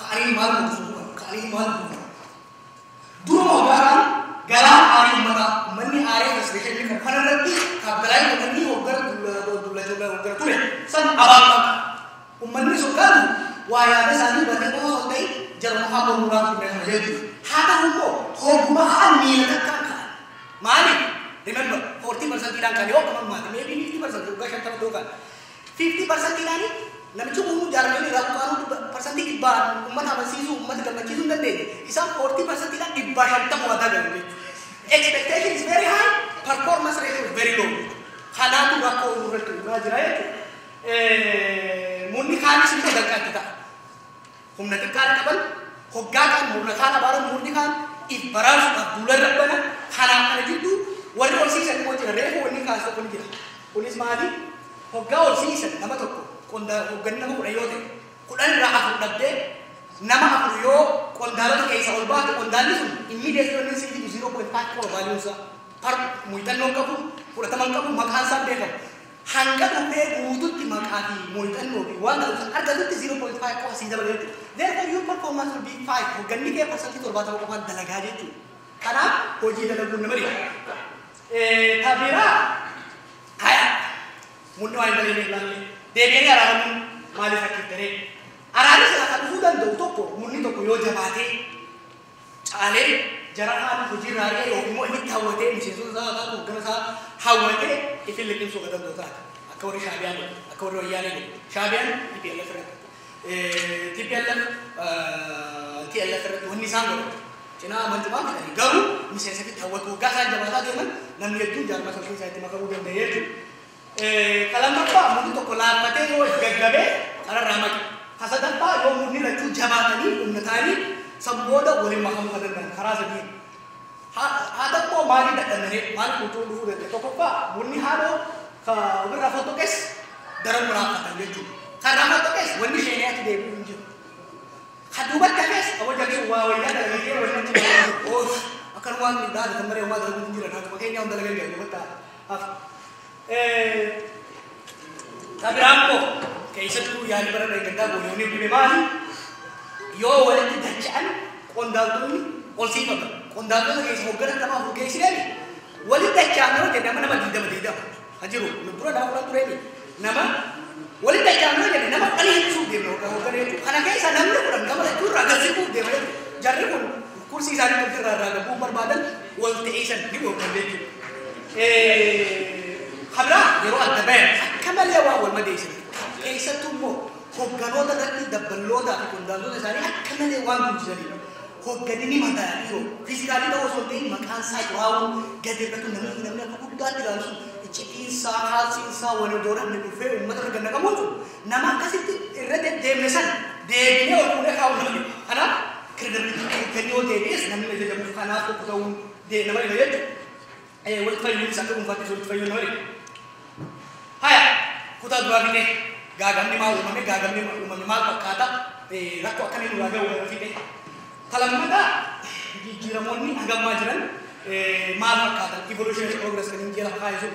Ka'anii maal godhu? Ka'anii maal godhu? Duruma hoggaadhaan garaan aarii uummataa, uummanni aaree frustration qabu kanarratti capitalize godhanii hoggara dulla hoggara ture san abaabaa. Uummanni soggaatu waa yaada isaanii hubatee qofa osoo hin ta'in jaruma haa mormuudhaan kunneen kana jechuudha. Haa ta'u immoo hogguma ka'an miila takkaan ka'an. Maaliif? Remember, 40%iidhaan kan yoo akkuma maati, maybe 50%, waggaa 50 ta'uu kan. 50%iidhaan namichi uumuu jaarmeen irraa buqqaanuu 100% uummata amansiisuu, uummata gammachiisuu hin dandeenye. Isaan 40%iidhaan 50% waadaa galu jechuudha. Expectation is very high, performance ratio is very low. Kanaatu rakkoo nurratti uumaa jira jechuudha. Murni kaanis immoo danqaatti ta'a. Humna xiqqaa qaban hoggaa kaan murna kaan abaaran, murni kaan if baraarsuudhaaf duula irra bana. Kanaaf kana jidduu warri ol siisan immoo jira. Reefu wanni kaas tokko ni jira. Kunis maali? Hoggaa ol siisan nama tokko, hogganni nama 10 yoo ta'e, 10 irraa afur dhabdee nama afur yoo qondaalota keessa ol baate, qondaalli sun immediately wanni sii fidu 0.5 qofa. Value isaa par muuxannoo hin qabu, fudhatama hin qabu, maqaan isaa beekamu. Hanga dhufee guututti maqaa fi muuxannoo fi waan ta'u argatutti 0.5 qofa sii dabala jechuudha. Therefore, your performance will be 5. Hogganni kee 70% qofaan dalagaa jechuudha. Kanaaf hojii dalaguun nama dhiba. Tabiraa haya munni waan hin dalagne ilaalle deebi'anii araaramuun maaliif rakkiftanii? Araarri sana kan dhufuu danda'u tokko, munni tokko yoo jabaatee caalee jara kaan hojii irraa ari'ee yookiin immoo inni hawwatee miseensota isaa taatu hoggana isaa hawwatee ifin liqimsuu kan danda'u taate, akka warri Shaabiyaan godhu, akka warri Wayyaanee godhu. Shaabiyaan TPLF irratti, TPLF TLF irratti wanni isaan godhan cinaa amantumaan fidanii garuu miseensa fitti hawwatu. Waggaa isaan jabaataa deeman namni hedduun jaarmaa sana keessaa itti makamuu danda'e jechuudha. Ka lammaffaa, murni tokko laaffatee yoo if gaggabee kararraa maqe. Ka sadaffaa, yoo murni lachuu jabaatanii humna ta'anii san booda waliin makamuu kan danda'an karaa sadii. Haa ta'u immoo maalii dadhabnee maal qulqulluu dhufuu danda'e? Tokkoffaa, murni haadhoo ka ofirraa fottoqes daran muraaffatan jechuudha. Kan irraa fottoqes wanni isheenee achi deebi'u hin jiru. Ka duubatti hafes aboo jarri waa wayyaa dalagatee wanni achi deebi'u oos akkan waan dhaadatan malee homaa dalaguu hin jiran, akkuma keenya hunda dalagan jiran duubatti hafe. Kabiraan immoo keessattuu yaalii bara dheeggaddaa goone dhibe maali? Yoo walitti dacha'an qondaaltonni ol siifaman. Qondaaltota keessa hoggana nama afur geessineen walitti dacha'an yoo jenne, amma nama 20 20 ha jiru, dura nama 10 tureemi, nama walitti dacha'an yoo jenne nama 10 hir'isuuf deemna hoggana jechuudha. Kana keessa namni 10 gama lachuu irraa gad siquuf deema jechuudha. Jarri kun kursii isaanii ofirraa irraa gabbuu barbaadan wal ta'iisan ni dhorkan jechuudha. Kabira yeroo adda bayan akka malee waan wal madeessan, keessattuu immoo hogganoota irratti dabballootaa fi qondaaltota isaanii akka malee waan guddisaniidha. Hogganni ni mataa dhiiroo physically ta'uu osoo hin ta'in maqaan isaa xuraa'uun gadi irratti namni akka guddaatti ilaalu sun iccitiin isaa, kaalsiin isaa wal dooranne dhufee uummata irra gannaqamuun sun nama akkasitti irra deddeemne san deebinee ol fuunee kaa'uun nama dhiba. Kanaaf credibility hogganni yoo deebi'es namni ajajamuuf kanaaf tokko ta'uun nama dhiba jechuudha. Walitti fayyuunis akka dhuunfaattis walitti fayyuun nama dhiba. Haya, kutaa duraa fixee gaagamni maal uumame, gaagamni uumame maal fakkaata, rakkoo akkamii nurraa ga'u fixee. Talammataa, jijjiiramoonni hangammaa jiran maal fakkaatan, evolutionary progress kan hin lafa kaa'e sun.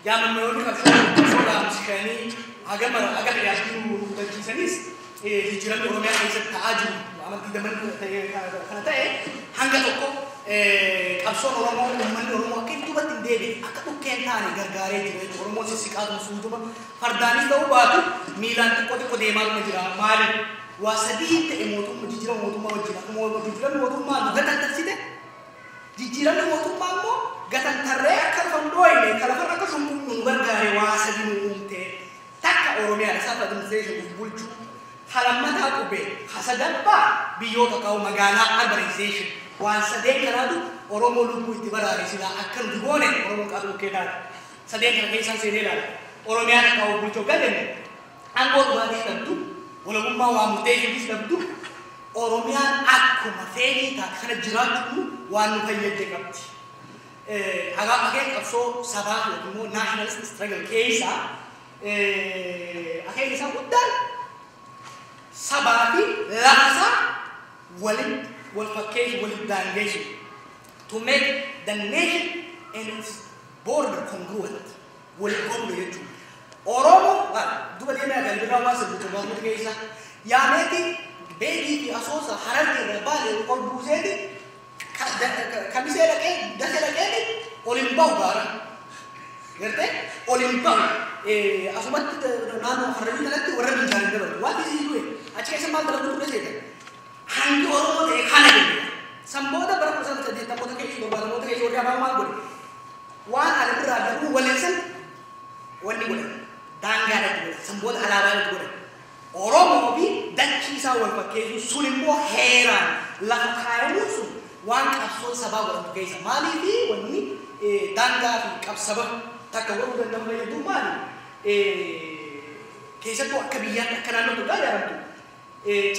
Jaamammoonni qabsoo shanii hagama haga fedhe nu hubachiisanis, jijjiiramni Oromiyaa keessatti ta'aa jiru amantii daman kana ta'e hanga tokko qabsoon Oromoo, uummanni Oromoo akka duubatti hin deebi'e, akka dhukkeen taane gargaaree jira jechuudha. Oromoon sissiqaatuma suutuma fardaanis ta'uu baatu miilaan xiqqoo xiqqoo deemaatuma jira. Maali? Waa sadii ta'e: mootummaa, jijjiirama mootummaa wajjin akkuma jijjiiramni mootummaa nu gatantarsite, jijjiiramni mootummaa immoo gatantarree akka lafa hin dhooyne, ka lafarra akka shumbumnu nu gargaare. Waa sadii nu uumte: takka Oromiyaadha, self administration, of bulchuu; halammataa qubee; sadaffaa biyyoota qabu magaalaa, urbanization. Waan sadeen kanaatu Oromoo lubbuu itti baraare. Silaa akka nuti goone Oromoon qabu bukkee taate. Sadeen kana keessaan seenee ilaala. Oromiyaan akka of bulchuu gadenne aangoo dhugaatii dhabdu, walabummaa waa murteessuutis dhabdu, Oromiyaan akkuma fedhii taate kana jiraachuun waan nu fayyadde qabdi. Hagaa akeen qabsoo sabaa yookiin immoo nationalist struggle keessaa akeen isaa guddaan sabaa fi lafasaa walitti wal fakkeessu, walitti daangeessu. To make the nation and its border congruent, wal godhu jechuudha. Oromoo duba deemee agarra birraa waan sirbitu torbaatamota keessa yaameeti Beegii fi Asoosa Harargee irra Baalee ol buuseeti Kamisee dhaqee Dasee dhaqeeti ol hin bahu gaara. Gartee ol hin bahu asumatti naannoo Harargee kanatti warra Minjaalin dabaltu. Waan isii du'e achi keessa maal dalagu ture seetan. Hangi Oromoo ta'e kana jechuudha. San booda bara 1980moota keessa, 70moota keessa warri afaan maal godhe? Waan ala birraa garuu waliin san wanni godhan. Daangaadhaatti godhan. San booda alaabaadhaatti godhan. Oromoo fi dachii isaa wal fakkeessu sun immoo heeraan lafa kaayamuun sun waan qabsoon sabaa godhamtu keessa. Maaliifi wanni daangaa fi qabsaba takka godhuu danda'u fayyadu maali? Keessattuu akka biyyaatti, akka naannootti dhugaa ijaaramtu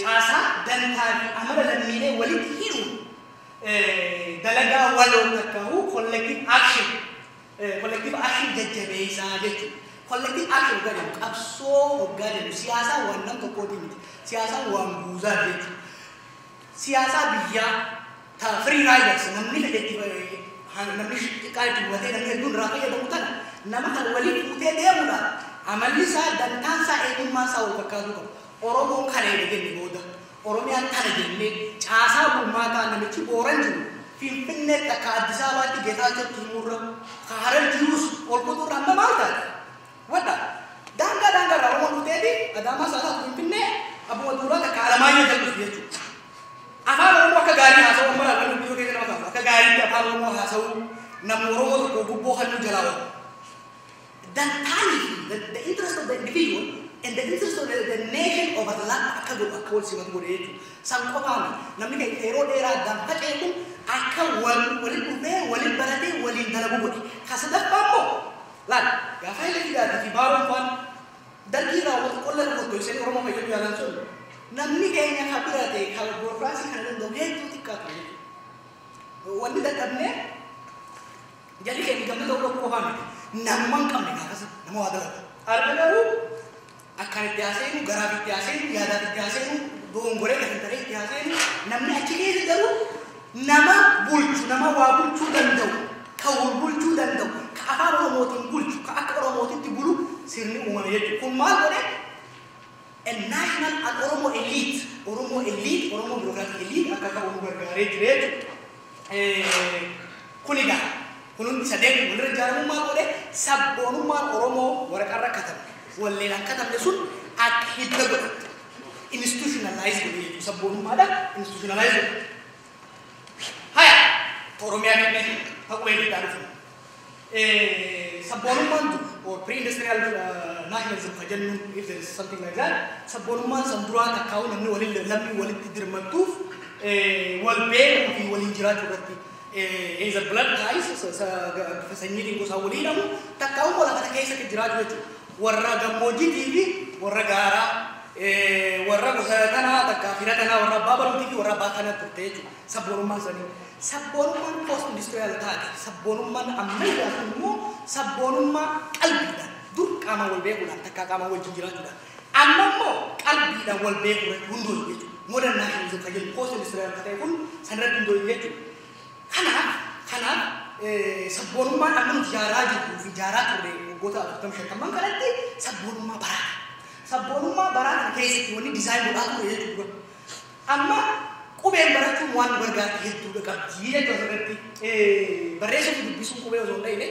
caasaa dantaa fi amala lammiilee walitti hidhuun dalagaa waloo takkaa'u collective action jajjabeessaa jechuudha. Collective action hoggaa jedhu, qabsoo hoggaa jedhu, siyaasaa waan nam tokkootii miti. Siyaasaan waan guuzaa jechuudha. Siyaasaa biyyaa ta free riders, namni fedhe itti, namni xiqqaa itti hubatee namni hedduun irraa fayyadamu tana nama kan waliin fuutee deemuudhaan amalli isaa, dantaan isaa, eenyummaan isaa wal fakkaatu qabu. Oromoon kana eega jenne booda, Oromiyaan tana jennee caasaa bulmaataa namichi Booran jiru Finfinneetti akka Addis Ababaatti Geetaachotti himurra, ka Harar jirus ol kutuurra amma maal taate? Wadda daangaa daangaa irraa Oromoon dhufteeti Adaamaa isaa taatu Finfinnee Abbuma Duulaa takka Alamaayyoo jal'uuf jechuudha. Afaan Oromoo akka gaarii haasa'u amma laal biyya keessa nama kaasu akka gaariitti afaan Oromoo haasa'u namni Oromoo tokko gubboo halluu jalaa oolu. Dantaanii fi the interest of the individual and the interest of the nation overlap akka godhu, akka wal simatu godhe jechuudha. San qofaan namni keenya yeroo dheeraa addaan faca'e kun akka wal waliin dhufee, waliin baratee, waliin dalagu godhe. Ka sadaffaa immoo laal, gaafa Hayilee Fidaatii fi Baaroon faan Dargii irraa wal qolla tokko Oromoo fayyaduu yaalan sun namni keenya ka bira ta'e ka bureaucracy kana danda'u hedduu xiqqaa ture jechuudha. Wanni dadhabnee jalli keenya gamna ta'uu dhaquu qofaa miti. Namuma hin qabne gaafas nama waa dalagu. Har'a garuu akkaan itti haaseenu, garaaf itti haaseenu, yaadaaf itti haaseenu, dogongoree gadi taree itti haaseenu, namni achi keessa garuu nama bulchu, nama waa bulchuu danda'u, ka wal bulchuu danda'u, ka afaan Oromootiin bulchu, ka akka Oromootitti bulu sirni uumame jechuudha. Kun maal godhe? A national and Oromo elite, Oromo elite, Oromo bureaucratic elite akka ka'u nu gargaaree jira jechuudha. Kun egaa kun hundi sadeen walirra ijaaramuu maal godhe? Sabboonummaan Oromoo waraqarra katabne, walleelaan katabne sun akka hidda godhatte institutionalize godhe jechuudha. Sabboonummaadha institutionalize godhe. Haya, Oromiyaa kennee haqumee biddaa dhufu. Sabboonummaan dur or pre-industrial nationalism ka jennu, if there is something like that, sabboonummaan san duraa takkaa'u namni waliin lammii walitti dirmattuuf wal beekuu fi waliin jiraachuu irratti either blood ties, bifa sanyiitiin gosa walii hidhamu, takkaa'u immoo lafa keessa jiraachuu jechuudha. Warra gammoojjiitii fi warra gaaraa, warra gosa kanaa takka fira kanaa, warra abbaa baluutii fi warra abbaa kanaa turte jechuudha. Sabboonummaan sanii. Sabboonummaan post industrial taate, sabboonummaan ammayyaa kun immoo sabboonummaa qalbiidhaan, dur qaamaan wal beekuudhaan takka qaamaan wajjin jiraachuudhaan, amma immoo qalbiidhaan wal beekuu irratti hundooyu jechuudha. Modern nationalism kan jennu post industrial kan ta'e kun sanirratti hundooyu jechuudha. Kanaaf sabboonummaan amma nuti ijaaraa jirruu fi ijaaraa turre waggoota 40, 50n kanatti sabboonummaa baraata. Sabboonummaa baraa kana keessatti wanni design godhaa ture jechuudha. Amma qubeen barachuun waan nu gargaartu hedduudha qabdi jechuudha asirratti. Barreessuu fi dubbisuun qubee osoo hin ta'ine,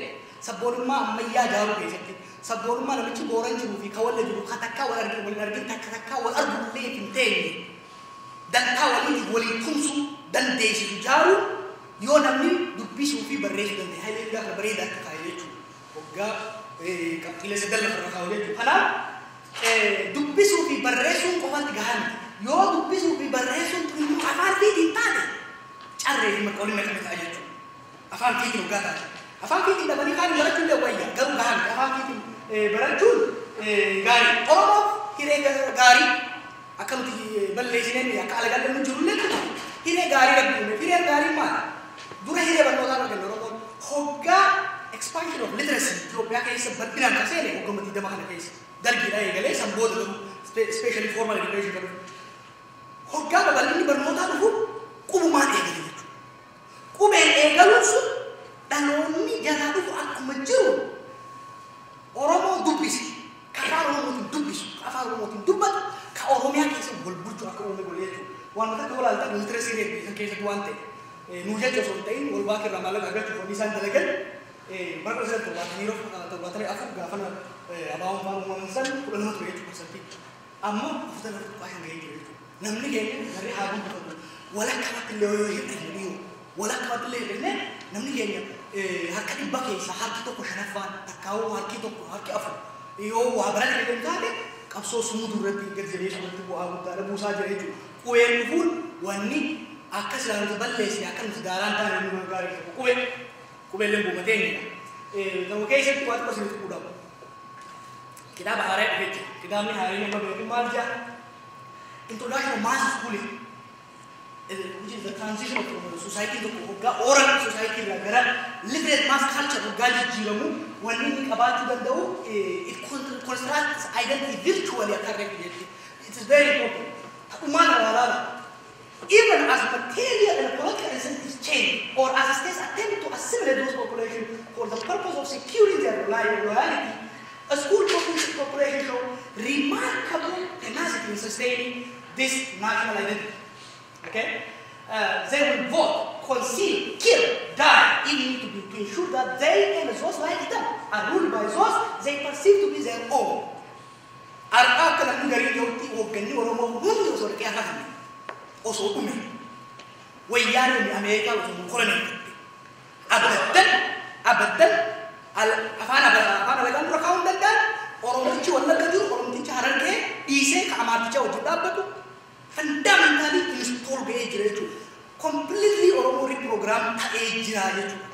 sabboonummaa ammayyaa ijaaruu keessatti sabboonummaa namichi Booran jiruu fi ka Walla jiru ka takkaa wal argin wal argin takka takkaa wal argullee hin teenye dantaa waliitiif waliin tumsuu dandeessisu ijaaruu yoo namni dubbisuu fi barreessuu danda'e. Hayilee gaafa bareedaa akka kaa'e jechuudha. Waggaa qabxiilee sadan lafarra kaa'u jechuudha. Kanaaf dubbisuu fi barreessuun qofatti gahaa miti. Yoo dubbisuu fi barreessuun tun immoo afaan fiitiin taate, carree fi maqaa waliin naqame ta'a jechuudha. Afaan fiitiin waggaa taate. Afaan fiitiin dhabanii kaan barachuun illee wayya, garuu gahaa miti. Afaan fiitiin barachuun gaarii. Oromoof hiree gaarii akka nuti balleessineen akka alagaan nu jirullee hiree gaarii Rabbi uume. Hireen gaariin maali? Dura hiree barnootaa arganne Oromoon hoggaa expansion of literacy Itoophiyaa keessa bal'inaan kan seene waggooma 20 kana keessa. Dargiidha eegalee, san booda garuu especially formal education kan dhufu. Hoggaa babal'inni barnootaa dhufu qubumaan eegale jechuudha. Qubeen eegaluun sun dhaloonni jalaa dhufu akkuma jiru Oromoo dubbise. Waan akka walaaltan literacy rate san keessatti waan ta'e nuu jecha osoo hin ta'in wal baakii irraa maallaqa argachuuf wanni isaan dalagan bara 1974 gaafa abaawoon faan uumaman san 12 ture jechuudha parsantii. Amma 42.5 gahee jira jechuudha. Namni keenya garee haa guddifatu walakkaatti illee yoo hir'anne dhiyoo walakkaatti illee hir'anne namni keenya harka 100 keessaa harki tokko shanaffaan takkaa'uu harki tokko harki afur yoo waa barate kan taate qabsoo sumuu irratti gadi jabeessuu irratti bu'aa guddaadha buusaa jira jechuudha. Qubeen dhufuun wanni akka silaa nuti balleessine akka nuti daaraan taane nu gargaaru tokko qubee qubeelleen buumatee inni dha. Nama keessatti waa xiqqoo isinitti quudhamu. Kitaaba haaraa dhufee jira. Kitaabni haaraan nama beeku maal jedha? Introduction of mass schooling, which is the transition of society tokko hoggaa oral society irraa gara literate mass culture hoggaa jijjiiramu wanni inni qabaachuu danda'u it constructs identity virtually akka irratti jetti. It is very important. Ta'ummaa kana ilaala. Even as material and political incentives change, or as states attempt to assimilate those populations for the purpose of securing their loyalty, a school population show remarkable tenacity in sustaining this national identity. Okay? They will vote, conceal, kill, die, even to, be, to ensure that they and those like them are ruled by those they perceive to be their own. Har'a akka namni garii jirutti hoogganni Oromoo hundi osoo dhaqee hafne osoo dhume wayyaanonni Ameerikaa osoo nu koloneeffatte abaddan abaddan afaan afaan alagaan dura kaa'uu hin danda'an. Oromotichi Wallagga jiru, Oromtichi Harargee dhiisee ka Amaarticha wajjin dhaabbatu fundamentally install ga'ee jira jechuudha. Completely Oromoo reprogram ta'ee jira jechuudha.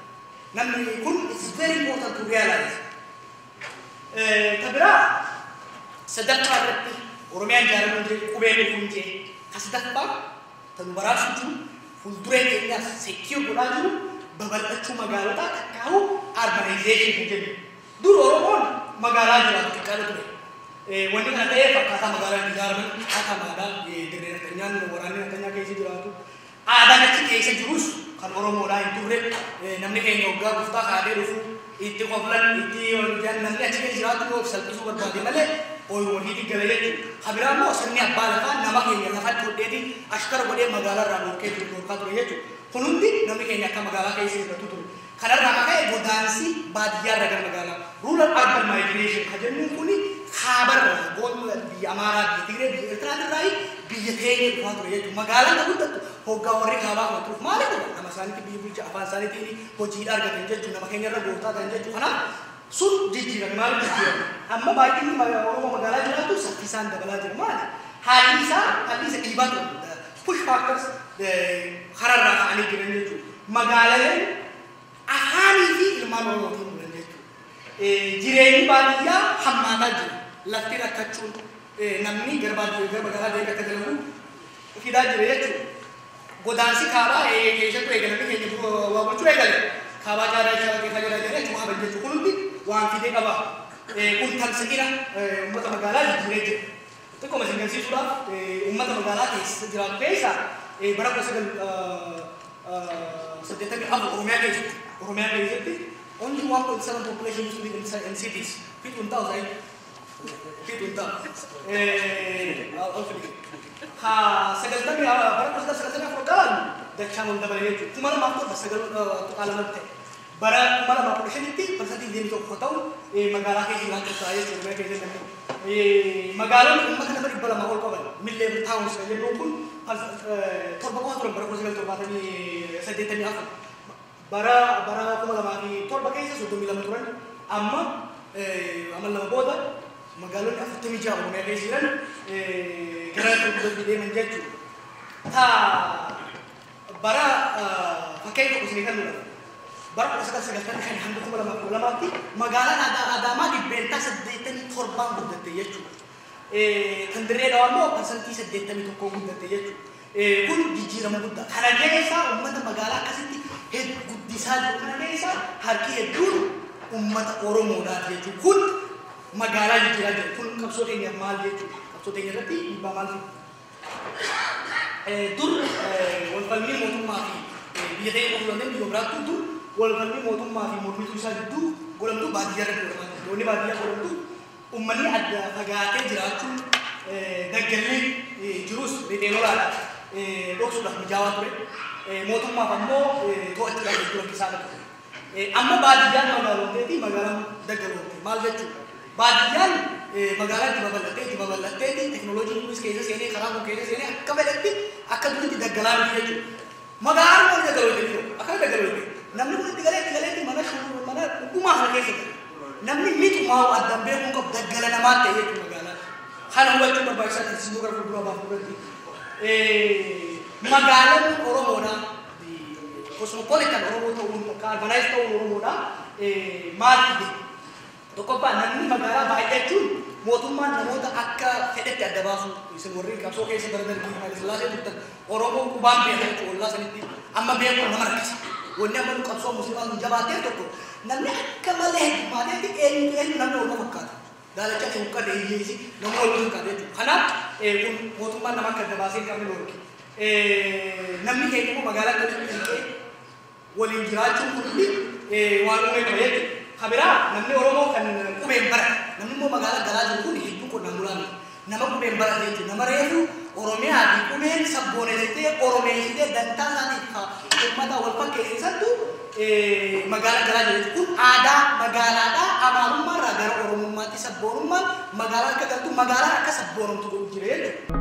Namni kun it's very important to realize. Ta biraa sadaffaa irratti Oromiyaan ijaaramuun jee qubeen dhufuun jee ka sadaffaa ta nu baraarsu jiru fuulduree keenyaas secure godhaa jiru babal'achuu magaalotaa takkaa'u urbanization kan jennu. Dur Oromoon magaalaa jiraatu xiqqaadha ture. Wanni kana ta'eef akkaataa magaalaan ijaaraman akkaataa magaalaa dirree nafxanyaan waraanni nafxanyaa keessa jiraatu. Aadaan achi keessa jirus kan Oromoodhaa hin turre. Namni keenya waggaa guftaa kaadee dhufu itti qoflan itti namni achi keessa jiraatu yoo salphisuu barbaade malee ooyiruu ofiitti gala jechuudha. Kan biraa immoo sirni abbaa lafaa nama keenya lafatti hodheeti ashkara godhee magaalaa irraa dhorkee ture dhorkaa ture jechuudha. Kun hundi namni keenya akka magaalaa keessa jiraatu ture. Kanarraa akka ka'e godaansi baadiyyaa irraa gara magaalaa rural urban migration kan jennuun kuni kaabarraa goonna biyya Amaaraa, biyya Tigree, biyya Eertiraatirraa biyya teenya dhufaa ture jechuudha. Magaalaan kan guddattu hoggaa warri kaabaa kana turuuf maali godha? Nama isaaniitti biyya bulcha afaan isaaniitiin hojiidha argatan jechuudha. Nama keenya irra gooftaa ta'an jechuudha. Kanaaf sun jijjiirame. Maal jijjiirame? Amma baay'inni Oromoo magaalaa jiraatu saffisaan dabalaa jira. Maali? Haalli isaa haalli isa dhiibaa ture. Push factors kararraa ka'anii jiran jechuudha. Magaalaan afaanii fi ilmaan Oromootiin bulan jechuudha. Jireenyi baadiyyaa hammaataa jira. Lafti rakkachuun namni gara baadiyyaa gara magaalaa deemee akka dalagu fidaa jira jechuudha. Godaansi kaabaa keessattuu eegalamni keenya waa gochuu eegale. Kaabaa caalaa caalaa keessa jira jedhee achuma haban jechuudha. Kun hundi waan fidee qaba. Kun tamsa'ina uummata magaalaa jijjiiree jira. Xiqqooma isin agarsiisuudhaaf uummata magaalaa keessa jiraatu keessa bara 1984 Oromiyaa keessatti only 1.7 population used to live in cities. Fitu hin ta'u sa'i. Fitu hin ta'u. Ha sagaltamii bara 1994 galan dachaan ol dabale jechuudha. 2007 9.2 ta'e. Bara 2015tti 21% ta'u magaalaa keessa jiraachuu ta'a jechuudha. Oromiyaa keessatti namni. Magaalonni uummata nama 200 ol qaban mid-level towns kan jennuun kun torba qofa turan bara 1984. Bara 2007 keessa 32 turan. Amma amma lama booda magaalonni 46 Oromiyaa keessa jiran gara gurguddootti deeman jechuudha. Ta bara fakkeenya tokko isinii kennuudhaaf bara 1995 hanga 2012tti magaalaan Adaamaa 87% guddatte jechuudha. Kan Dirree Dhawaa immoo 81% guddatte jechuudha. Kun jijjiirama guddaa. Kana keessa uummata magaalaa akkasitti guddisaa jiru kana keessa harki hedduun uummata Oromoodhaati jechuudha. Kun magaalaa jijjiiraa jiru. Kun qabsoo keenyaaf maal jechuudha? Qabsoo keenya irratti dhiibbaa maal fida? Dur walfalmii mootummaa fi biyya ta'e qofa dandeenye biyya biraattuu dur walfalmii mootummaa fi mormituu isaa gidduu godhamtu baadiyyaa irratti godhamaa jirti. Wanni baadiyyaa godhamtu uummanni adda fagaatee jiraachuun daggalli jirus riphee lolaadha. Dhoksuudhaaf mijaawaa ture. Mootummaaf ammoo to'achuudhaaf hedduu rakkisaadha ture. Amma baadiyyaan magaalomteeti, magaalaan daggaloomte. Maal jechuudha? Baadiyyaan magaalaa itti babal'atteeti, teknooloojiin kunis keessa seenee, karaa kun keessa seenee, akka fedhetti akka duritti daggalaa miti jechuudha. Magaalaan immoo daggaloomte jiru. Akkana daggaloomte. Namni kun itti galeetti mana shuruu mana dhugumaa kana keessa gala. Namni mixumaa addaan beekuun qabu daggala namaa ta'e jechuudha magaalaan. Kana hubachuun barbaachisaa ta'e simboo gara fuulduraa baafuu irratti. Magaalaan Oromoodhaa, cosmopolitan Oromoo ta'uun, urbanized ta'uun Oromoodhaa maal fide? Tokkoffaa, namni magaalaa baay'achuun mootummaan namoota akka fedhetti adda baasu. Isin warri qabsoo keessa bara Dargii Haayile Sillaasee turtan, Oromoon qubaan beeka jechuudha ollaa sanitti. Amma beekuun nama rakkisa. Wanni amma nu qabsoo musliimaa nu jabaatee tokko, namni akka malee heddumaateetti eenyu eenyu namni Oromoo fakkaata. Daalacha fi huqqate hiyyeessi namni Oromoo fakkaata jechuudha. Kanaaf kun mootummaan nama akka adda baasee hin qabne dhorke. Namni keenya immoo magaalaa akkamitti hiiqee waliin jiraachuun kun hundi waan uumee qaba jechuudha. Kabiraa, namni Oromoo kan qubeen barate, namni immoo magaalaa galaa jiru kun hedduu qonnaan bulaa miti. Nama qubeen barate jechuudha. Nama reefu Oromiyaa fi qubeen sabbooneessitee, Oromeessitee, dantaa isaaniif uummata wal fakkeessisantu magaalaa galaa jiru jechuudha. Kun aadaa magaalaadhaa amaarummaarraa gara Oromummaatti sabboonummaan magaalaa akka galtu, magaalaa akka sabboonumtu godhu jira jechuudha.